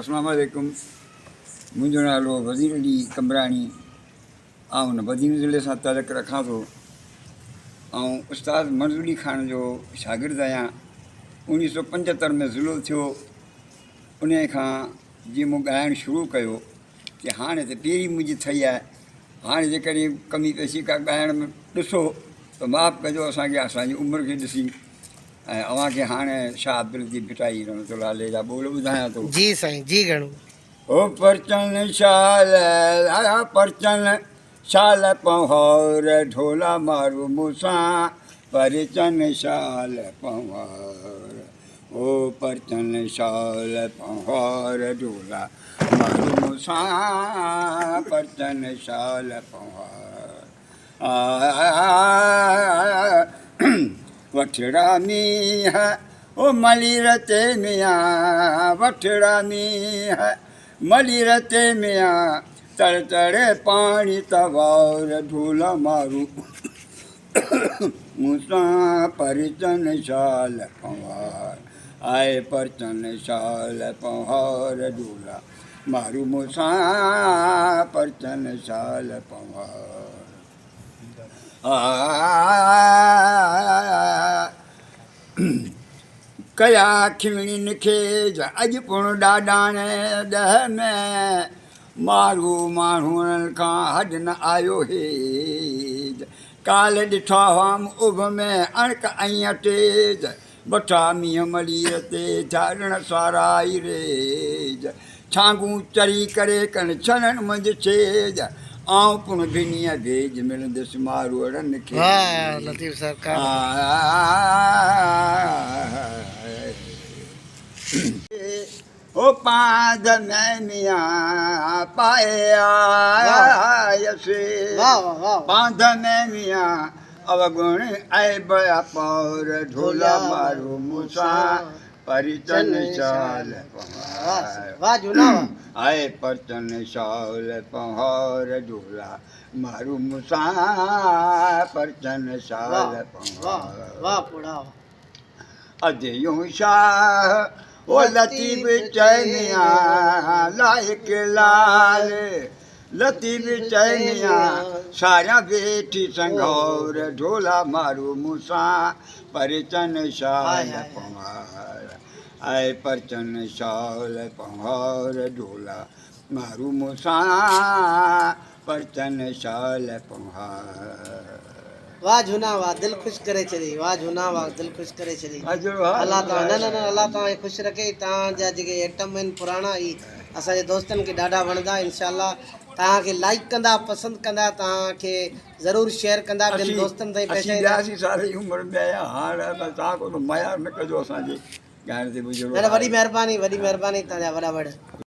اسلام عليڪم منهنجو نالو وزير علي قمبراڻي آئون بدين ضلعي سان تعلق رکان ٿو ۽ استاد منظور علي خان جو شاگرد آهيان 1975 ۾ ضلعو ٿيو ان کان جيئن مون ڳائڻ شروع ڪيو ته هاڻي ته پيري منهنجي ٿي آهي هاڻي جيڪڏهن ڪمي پيشي ڪا ڳائڻ ۾ ڏسو ته معاف ڪجو اسانکي اسانجي عمر کي ڏسي ۽ اوهان کي هاڻي شاهه عبداللطيف ڀٽائي رحمت الله عليه جا ٻول ٻڌايان ٿو. جي سائين جي گهڻو. او پرچن شال آيا پرچن شال پنهور ڍولا مارو مون سان پرچن شال پنهور او پرچن شال پنهور ڍولا مارو مون سان پرچن شال پنهور وٺڙا مينهن او ملير تي ميان وٺڙا مينهن ملير تي ميان تڙ تڙ پاڻي توار ڍول مارو مون سان پرچن شال پنوار آء پرچن شال پنوار ڍولا مارو مون سان پرچن شال پنوار ڪيا کيڻين کي اڄ پڻ ڏاڏاڻي ڏهه ۾ مارو ماڻهوئن کان هڏ نه آيو هيج ڪالهه ڏٺا هئم اڀ ۾ اڻڪ ۽ اٽيج بٺا مينهن ملير تي ٿيا ڏڻ سارائي ريج ڇانگون چري ڪري ڪن ڇنن منجهه ڇيڄ آئون پڻ ڀنيء ڀيڄ ملندس ماروئڙن کي. واهه لطيف سرڪار. او پانڌ ۾ ميان پائي آيس پانڌ ۾ ميان اوگڻ عيب اپور ڍولا مارو مون سان پرچن شال پنهور آء پرچن شال پنهور ڍولا مارو مون سان پرچن شال پنهور اديون شاهه او لطيف چئي ميان لائق لال لطيف چئي ميان ساريان ويٺي سنگهور ڍولا مارو مون سان پرچن شال پنهور آء پرچن شال پنهور ڍولا مارو مون سان پرچن شال پنهور. واه جهونا واه دل خوش ڪري ڇڏي واه جهونا واه دل خوش ڪري ڇڏي الله توهان نه نه نه الله توهان کي خوش رکي توهان جا جيڪي ايٽم آهن پراڻا اهي اسان جي دوستن کي ڏاڍا وڻندا انشاء الله توهان کي لائڪ ڪندا پسند ڪندا توهان کي ضرور شيئر ڪندا ٻين دوستن تائين پهچائيندا. اسين 82 سال جي عمر ۾ آهيان هاڻ توهان ڪو معيار نه ڪجو اسان جي ڳائڻ تي نه نه وڏي مهرباني وڏي مهرباني توهان جا وڏا وڙ.